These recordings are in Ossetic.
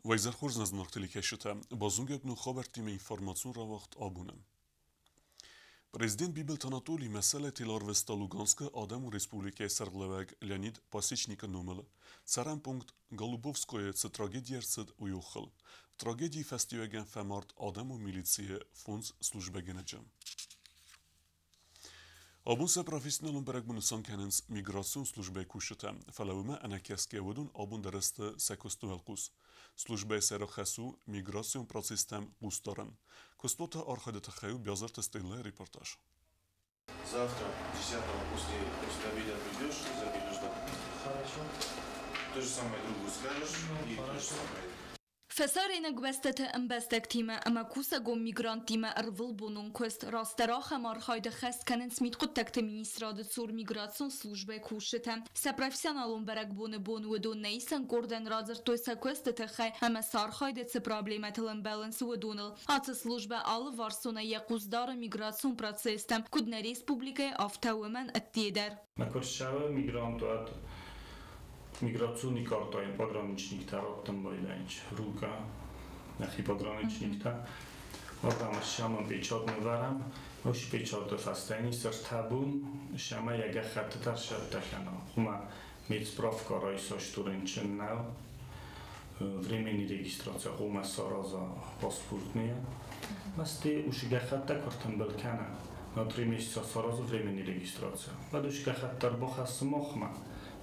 Уӕ изӕр хорз, нӕ зынаргъ телекӕсджытӕ! Базонгӕ ног хабӕрттимӕ информацион рауагъд «Абон-ы». Президент Бибылты Анатолий мӕсӕлӕ теларвыста Луганскы Адӕмон Республикӕйы сӕргълӕууӕг Леонид Пасечникы номыл. Цӕрӕн пункт Голубовскойы цы трагеди ӕрцыд, уый охыл. Трагедийы фӕстиуӕгӕн фӕмард адӕмон милицийы фондз службӕгӕнӕджы. Абон сӕ профессионалон бӕрӕгбон нысан кӕнынц миграцион службӕйы кусджытӕ, фӕлӕ уымӕ ӕнӕкӕсгӕ уыдон абон дӕр сты сӕ куысты уӕлхъус. Службӕйы сӕйраг хӕс у миграцион процесстӕм хъусдарын. Куыстуаты архайды тыххӕй у Биазырты Стеллӕйы репортаж. Завтра, 10-го, после обеда придешь и заберешь документы. Хорошо. То же самое другу скажешь Ну, и то же хорошо. Самое. Фӕсарӕйнаг бӕстӕты ӕмбӕстӕгтимӕ ӕмӕ кусӕгон мигранттимӕ ӕрвылбонон куыст растдӕр ахӕм архайды хӕс кӕнынц мидхъуыддӕгты министрады цур миграцион службӕйы кусджытӕ. Сӕ профессионалон бӕрӕгбоны бон уыдон нӕ исӕн къордӕн радзырдтой сӕ куысты тыххӕй ӕмӕ сӕ архайды цы проблемӕтыл ӕмбӕлынц, уыдоныл. Ацы службӕ алыварсонӕй йӕ хъус дары миграцион процесстӕм, куыд нӕ республикӕйы, афтӕ уымӕн ӕдде дӕр. Мӕ куы рцӕуы мигрант, уӕд миграционный картӕйы пограничниктӕ раттын байдайынц рука, нӕхи пограничниктӕ. Уӕд ӕмӕ печать нывӕрӕм, уыцы печаты фӕстӕ ӕртӕ бон сӕмӕ йӕ гӕххӕттытӕ рцӕттӕ кӕна. Ома медсправка райса, что рынчын нӕу, временный регистрация ома сараза паспортные. Масте уыцы гӕххӕттӕ куы ӕртымбыл кӕна, на 3 месяца сараза временный регистрация. Уӕд уыцы гӕххӕттӕ ӕрбахӕссы махмӕ.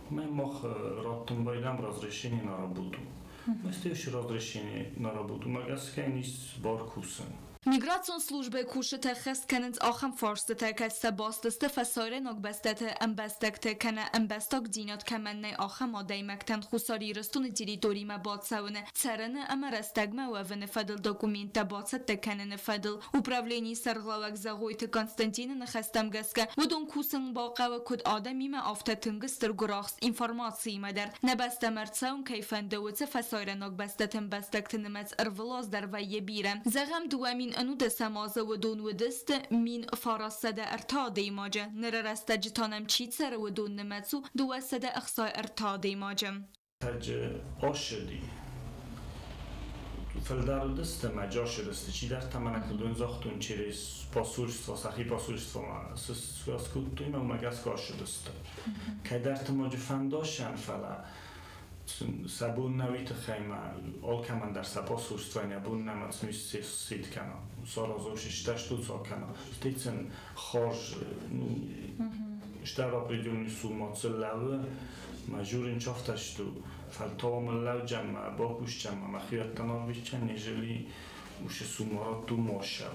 Мы мах раттын байдам разрешение на работу. Масте уыцы разрешение на работу мӕ гӕсгӕ ис бар кусын. Миграцион службӕйы кусджытӕ хӕс кӕнынц ахӕм фарстытӕ, кӕцытӕ баст сты фӕсарӕйнаг бӕстӕты ӕмбӕстӕгты кӕнӕ ӕмбӕстагдзинад кӕмӕн нӕй, ахӕм адӕймӕгтӕн Хуссар Ирыстоны территоримӕ бацӕуыны, цӕрыны ӕмӕ рӕстӕгмӕ уӕвыны фӕдыл документтӕ бацӕттӕ кӕныны фӕдыл. Управленийы сӕргълӕууӕг Зӕгъойты Константины ныхӕстӕм гӕсгӕ, уыдон кусын бахъӕуы куыд адӕмимӕ, афтӕ тынг стыр гуырахст информациимӕ дӕр. Нӕ бӕстӕмӕ ӕрцӕуын кӕй фӕнды, уыцы фӕсарӕйнаг бӕстӕты ӕмбӕстӕгты нымӕц ӕрвылаз дӕр вӕййы бирӕ. Зӕгъӕм, 2011 азы уыдон уыдысты 1903 адӕймаджы. Ныры рӕстӕджы та нӕм чи цӕры, уыдон нымӕц у 263 адӕймаджы. Таджы ошыди. Фылдӕр уыдысты мӕ джошыдысты. Чидӕртӕ мӕнӕ куыд уын загътон, через посольство, сӕхи посольствомӕ связь кодтой мӕ уымӕ гӕсгӕ ошыдысты. Кӕйдӕрты ноджы фӕндосӕн, фӕлӕ сӕ бон нӕ уый тыххӕй ма алкӕмӕн дӕр сӕ посольствойы нӕ бон нӕма сид кӕна. Саразой стӕстуцал кӕна. Стӕй сын хорз, ну, стӕр определенный сумма цы лӕууы, ма жюрин чафтӕсту. Фӕлтау мын лӕуджӕн ма бакусджӕн ма мӕхиуӕттӕн арвитджӕн, нежели уыцы сумма ратту мошӕу.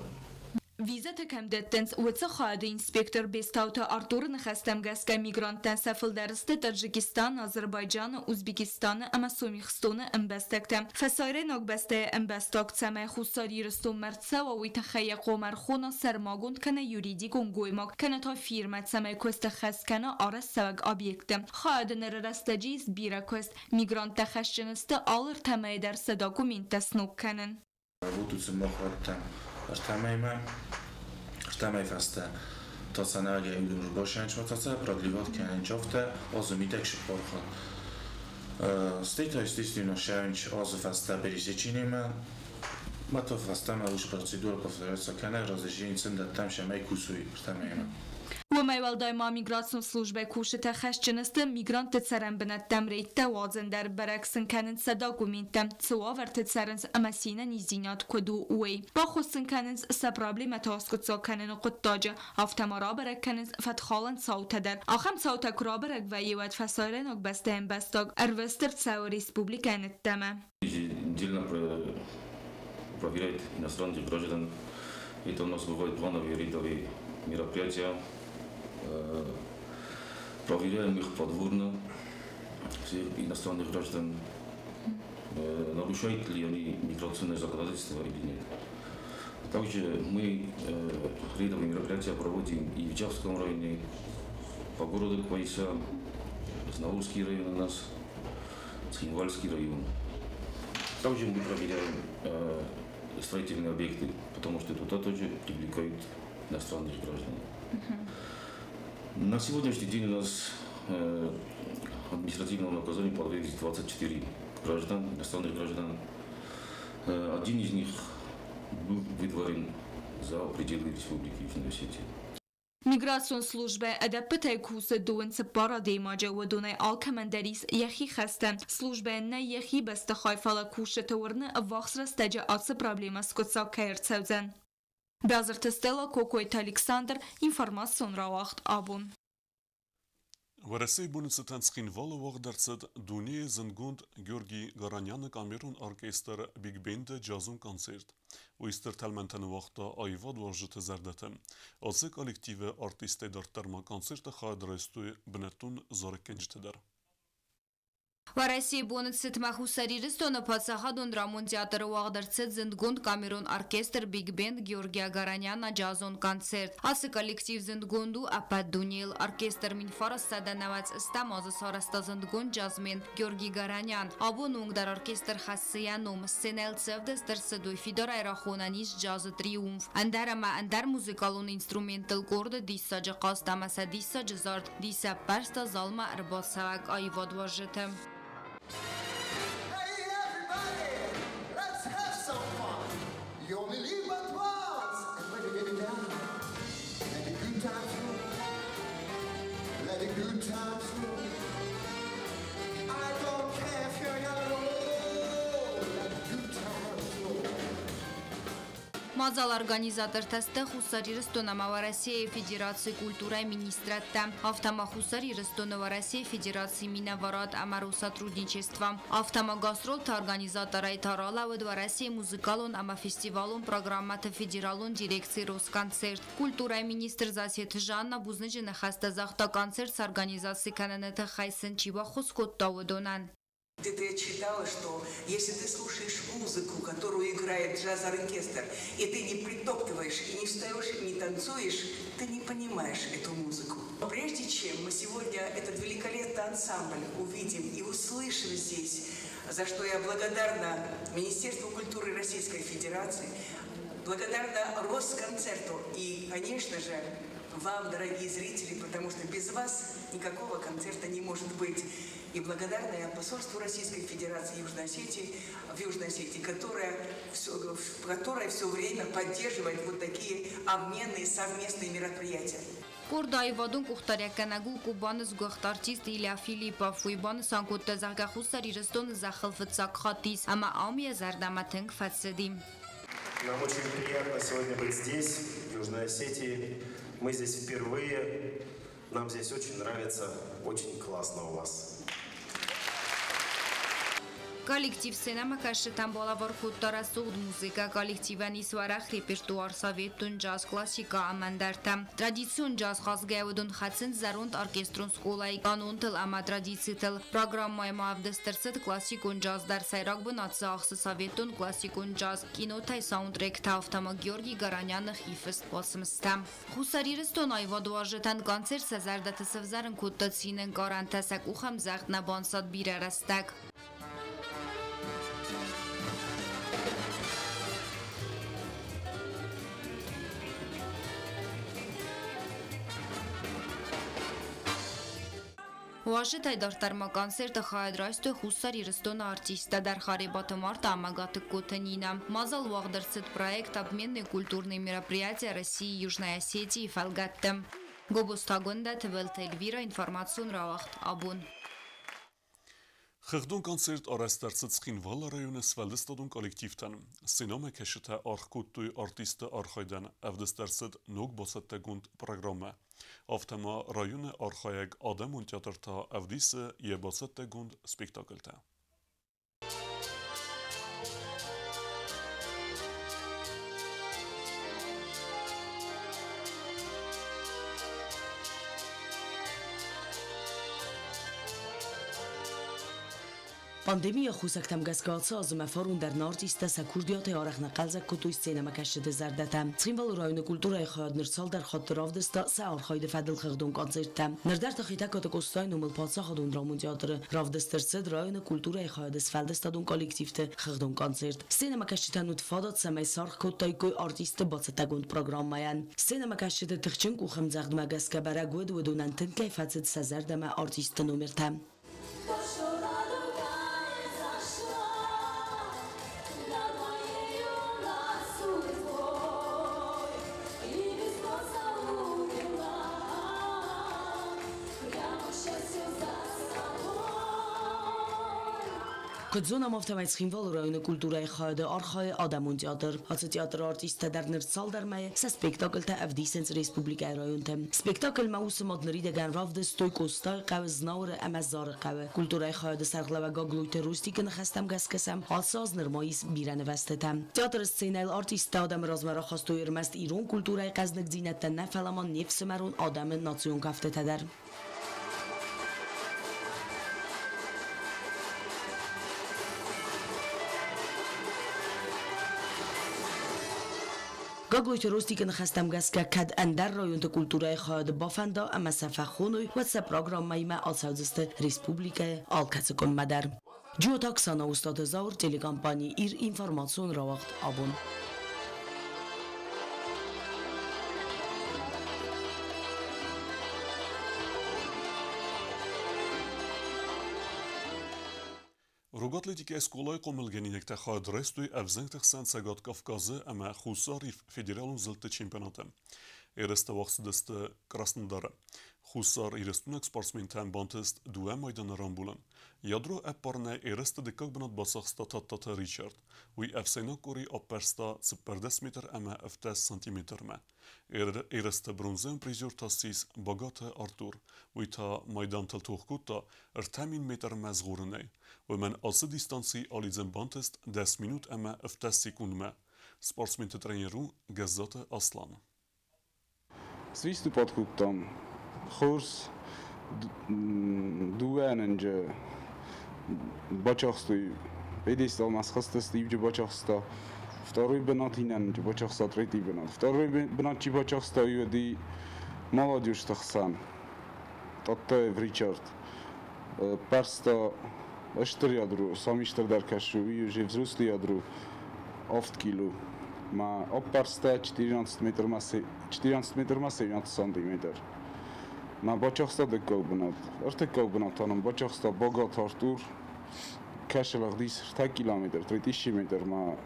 Визӕтӕ кӕм дӕттынц, уыцы хайады инспектор Бестауты Артуры ныхӕстӕм гӕсгӕ мигранттӕн сӕ фылдӕр сты Таджикистаны, Азербайджаны, Узбекистаны ӕмӕ Сомихстоны ӕмбӕстӕгтӕ. Фӕсарӕйнаг бӕстӕйы ӕмбӕстаг цӕмӕй Хуссар Ирыстонмӕ ӕрцӕуа, уый тыххӕй йӕ хъуамӕ ӕрхона сӕрмагонд кӕнӕ юридикон гоймаг, кӕнӕ та фирмӕ, цӕмӕй куысты хӕс кӕна арӕзтцӕуӕг объекты. Хайады ныры рӕстӕджы ис бирӕ куыст. Мигранттӕ хӕсджын сты алы 3 мӕйы дӕр сӕ документтӕ сног кӕнын. Работают мах раттӕм 3 мӕймӕ, 3 мӕй фӕстӕ та цӕнӕгӕй уыдон башӕнчватаца продлевать кӕнӕнчафтӕ азы мидӕг сыппар хатт. Стӕй та, естественно, шӕнч азы фӕстӕ пересечениемӕ мата фӕстӕмӕ уыцы процедура повторяется кӕнӕ разрешение сын дӕттӕм, сӕмӕй кусой 3 мӕймӕ. Уымӕй уӕлдай ма миграцион службӕйы кусджытӕ хӕсджын сты мигрантты цӕрӕн бынӕттӕм рейдтӕ уадзын дӕр, бӕрӕг сын кӕнынц сӕ документтӕ, цы уавӕрты цӕрынц ӕмӕ се нӕниздзинад куыд у, уый. Баххуыс сын кӕнынц сӕ проблемӕтӕ аскъуыддзаг кӕныны хъуыддаджы, афтӕ ма рабӕрӕг кӕнынц фӕткхалӕн цаутӕ дӕр. Ахӕм цаутӕ куы рабӕрӕг вӕййы, уӕд фӕсарӕйнаг бӕстӕйы ӕмбӕстаг ӕрвыст ӕрцӕуы республикӕйы ӕддӕмӕ. Еженедельно проверяет иностранных граждан. Это у нас бывают плановые рейдовые мероприятия. Проверяем их подворно, всех иностранных граждан, нарушают ли они миграционное законодательство или нет. Также мы рейдовые мероприятия проводим и в Джавском районе, по городу Квайса, Знаурский район у нас, Цхинвальский район. Также мы проверяем строительные объекты, потому что туда тоже привлекают иностранных граждан. На сегодняшний день у нас административному наказанию подверглись 24 граждан, иностранных граждан. Один из них был выдворен за пределы Республики Южная Осетия. Миграцион службӕ ӕдӕппӕтӕй кусы 24 адӕймаджы, уыдонӕй алкӕмӕн дӕр ис йӕхи хӕстӕ. Службӕйӕн нӕй йӕхи бӕстыхай, фӕлӕ кусджыты уырны, ӕввахс рӕстӕджы ацы проблемӕ скъуыддзаг кӕй ӕрцӕудзӕн. Бязырты Стелла, Кокойты Александр, информацион рауагъд «Абон». Уӕрӕсейы боны цытӕн Цхинвалы уагъд ӕрцыд дунейы зындгонд Георгий Гараняны камерон оркестр Биг-бенды джазон концерт. Уый стыр тӕлмӕнтӕ ныууагъта аивадуарзджыты зӕрдӕты. Ацы коллективы артисттӕй дарддӕр ма концерты хайад райстой бынӕттон зарӕггӕнджытӕ дӕр. Уӕрӕсейы боны цытмӕ Хуссар Ирыстоны паддзахадон драмон театры уагъд ӕрцыд зындгонд камерон оркестр Биг Бенд Георгия Гараняна джазон концерт. Ацы коллектив зындгонд у ӕппӕт дунейыл. Оркестр 1998 азы сарӕзта зындгонд джазмен Георгий Гаранян. Абоны онг дӕр оркестр хӕссы йӕ ном. Сценӕйыл ӕвдыст ӕрцыд, уый фидарӕй рахонӕн ис джазы триумф. Ӕндӕр ӕмӕ ӕндӕр музыкалон инструменттыл къорды диссаджы хъазт ӕмӕ сӕ диссаджы зард дисӕппӕрста залмӕ ӕрбацӕуӕг аивадуарзджыты. Hey everybody, let's have some fun. You only live but once, and when you get it down, let the good times roll. Let the good times roll. I don't care if you're young or old. Let the good times roll. Мадзалы организатортӕ сты Хуссар Ирыстон ӕмӕ Уӕрӕсейы Федерацийы культурӕйы министрадтӕ, афтӕ ма Хуссар Ирыстоны Уӕрӕсейы Федерацийы минӕварад ӕмӕ Россотрудничество. Афтӕ ма гастролты организаторӕй та ралӕууыд Уӕрӕсейы музыкалон ӕмӕ фестивалон программӕты федералон дирекци «Росконцерт». Культурӕйы министр Зассеты Жанна бузныджы ныхӕстӕ загъта, концерт сорганизаци кӕныны тыххӕй сын чи баххуыс кодта, уыдонӕн. Где-то я читала, что если ты слушаешь музыку, которую играет джаз-оркестр, и ты не притоптываешь, и не встаешь, и не танцуешь, ты не понимаешь эту музыку. Но прежде чем мы сегодня этот великолепный ансамбль увидим и услышим здесь, за что я благодарна Министерству культуры Российской Федерации, благодарна Росконцерту и, конечно же, вам, дорогие зрители, потому что без вас никакого концерта не может быть. И благодарна я посольству Российской Федерации Южной Осетии, в Южной Осетии, которое все время поддерживает вот такие обменные совместные мероприятия. Къорд аивадон къухдариуӕггӕнӕг у Кубаны сгуыхт артист Илья Филиппов. Уый банысан кодта, зӕгъгӕ, Хуссар Ирыстоны зӕххыл фыццаг хатт ис ӕмӕ ам йӕ зӕрдӕмӕ тынг фӕцыди. Нам очень приятно сегодня быть здесь, в Южной Осетии. Мы здесь впервые. Нам здесь очень нравится, очень классно у вас. Коллектив сценӕмӕкӕсджытӕн балӕвар кодта рӕсугъд музыкӕ. Коллективӕн ис уӕрӕх репертуар, советон джаз, классикӕ ӕмӕ ӕндӕртӕ. Традицион джаз хъазгӕйӕ уыдон хӕцынц зӕронд оркестрон скъолайы канонтыл ӕмӕ традицитыл. Программӕйы ма ӕвдыст ӕрцыд классикон джаз дӕр. Сӕйраг бынат дзы ахсы советон классикон джаз, кинотӕй саундтректӕ, афтӕ ма Георгий Гараняны хифыст уацмыстӕ. Хуссар Ирыстоны аивадуарзджытӕн концерт сӕ зӕрдӕты сӕвзӕрын кодта цины ӕнкъарӕнтӕ, сӕ къухӕмдзӕгъд нӕ банцад бирӕ рӕстӕг. Уазджытӕй дарддӕр ма концерты хайад райстой Хуссар Ирыстоны артисттӕ дӕр Харебаты Марта ӕмӕ Гатыгкоты Нинӕ. Мадзал уагъд ӕрцыд проект «Обменные культурные мероприятия России и Южной Осетии» фӕлгӕтты. Гобозты Агуындӕ, Тыбылты Эльвира, информацион рауагъд «Абон». Хыгъдон концерт арӕзт ӕрцыд Цхинвалы районы сфӕлдыстадон коллективтӕн. Сценӕмӕкӕсджытӕ аргъ кодтой артистты архайдӕн, ӕвдыст ӕрцыд ног бацӕттӕгонд программӕ. Афтӕ ма районы архайӕг адӕмон театр та ӕвдисы йӕ бацӕттӕгонд спектакльтӕ. Пандемийы аххосӕгтӕм гӕсгӕ ацы азы ӕмӕ фарон дӕр нӕ артисттӕ сӕ курдиатӕй арӕх нӕ хъӕлдзӕг кодтой сценӕмӕкӕсджыты зӕрдӕтӕ. Цхинвалы районы культурӕйы хайад ныр цалдӕр хатты равдыста сӕ архайды фӕдыл хыгъдон концерттӕ. Ныр дӕр та Хетӕгкаты Къостайы номыл паддзахадон драмон театры равдыст ӕрцыд районы культурӕйы хайады сфӕлдыстадон коллективты хыгъдон концерт. Сценӕмӕкӕсджытӕн уыд фадат, цӕмӕй саргъ кодтаиккой артистты бацӕттӕгонд программӕйӕн. Сценӕмӕкӕсджыты тыхджын къухӕмдзӕгъдмӕ гӕсгӕ бӕрӕг уыд, уыдонӕн тынг кӕй фӕцыд сӕ зӕрдӕмӕ артистты номертӕ. То, что радуга зашла, домой. Куыд зонӕм, афтӕмӕй Цхинвалы районы культурӕйы хайады архайы адӕмон театр. Ацы театры артисттӕ дӕр ныр цалдӕр мӕйы сӕ спектакльтӕ ӕвдисынц республикӕйы районты. Спектакльмӕ уыцы мад ныридӕгӕн равдыстой Къостайы хъӕуы, Знауыры ӕмӕ Зары хъӕуы. Культурӕйы хайады сӕргълӕууӕг Гаглойты Ростикы ныхӕстӕм гӕсгӕ сӕм ацы аз нырма ис бирӕ нывӕзтытӕ. Театры сценӕйыл артисттӕ адӕмы размӕ рахастой ӕрмӕст ирон культурӕйы хъӕзныгдзинӕдтӕ нӕ, фӕлӕ ма не фсымӕрон адӕмы национ кӕфтытӕ дӕр. Гаглойты Ростикы ныхӕстӕм гӕсгӕ, кӕд ӕндӕр районты культурӕйы хайады бафӕнда ӕмӕ сӕ фӕхоной, уӕд сӕ программӕимӕ ацӕудзысты республикӕйы алкӕцы къуыммӕ дӕр. Джиоты Оксана, Устаты Зауыр, телекомпани «Ир», информацион рауагъд «Абон». Рог атлетикӕйы скъолайы хъомылгӕнинӕгтӕ хайад райстой ӕвзӕнгты хсӕн Цӕгат Кавказы ӕмӕ Хуссар Федералон зылдты чемпионаты. Ерыстӕ уагъд цыдысты Краснодары. Хуссар Ирыстонаг спортсментӕн бантыст дыууӕ майданы рамбулын. Ядро ӕппарынӕй ерысты дыккаг бынат бацахста Тадтаты Ричард. Уый ӕфсӕйнаг къори аппӕрста 14 метр ӕмӕ 70 сантиметрмӕ. Ерысты бронзӕйон призер та ссис Багаты Артур. Уый та майдантыл тох кодта 3000 метрмӕ згъорынӕй. Уымӕн ацы дистанцийы алидзын бантыст 10 минут ӕмӕ 70 секундмӕ. Спортсменты тренер у Гӕззаты Аслан. Свиступать кодтам. Хорз дыууӕ нынджы бацахстой пьедесталмӕ схызтысты, иуджы бацахста второй бынат, иннӕ нынджы бацахста третий бынат. Второй бынат чи бацахста, уый уыди молодежты хсӕн Тадтаев Ричард. Пӕрста стыр ядро, сами стырдӕр кӕсы, уый уже взрослый ядро, 8 кило. Ма аппӕрста 14 метрмӕ 14 метрмӕ 17 сантиметр. Ма бацахста дыккаг бынат. Ӕртыккаг бынат та нын бацахста Багаты Артур. Кӕсы лыгъдис 3 километр, 3000 метр ма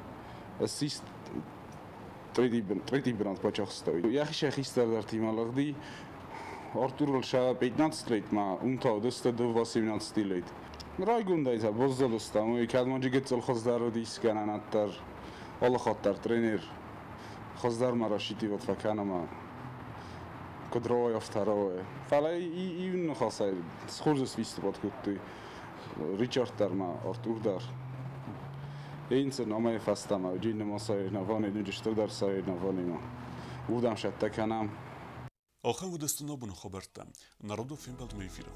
ссис третий бынат бацахста. Йӕхи сӕ хистӕрдӕртимӕ лыгъди. Артурыл сӕ 15 лет ма уым та уыдысты 18 лет. Райгондӕй та баззадыстӕм, уый кӕд ма гыццыл хуыздӕр уыдис гӕнӕн дӕр, алы хатт дӕр тренер хуыздӕр ма рассчитывать фӕкӕны ма куыд рауайы, афтӕ рауайы. Фӕлӕ иу ныхасӕй хорз свиступать кодтой Ричард дӕр ма Артур дӕр. Инцен амӕй фӕстӕмӕ джинны соревновани, ныджы стырдӕр соревнованимӕ. Уырдӕм сӕттӕ кӕнӕм. Ахӕм уыдысты нӕ боны хабӕрттӕ. Народов фембӕлдмӕ эфиры.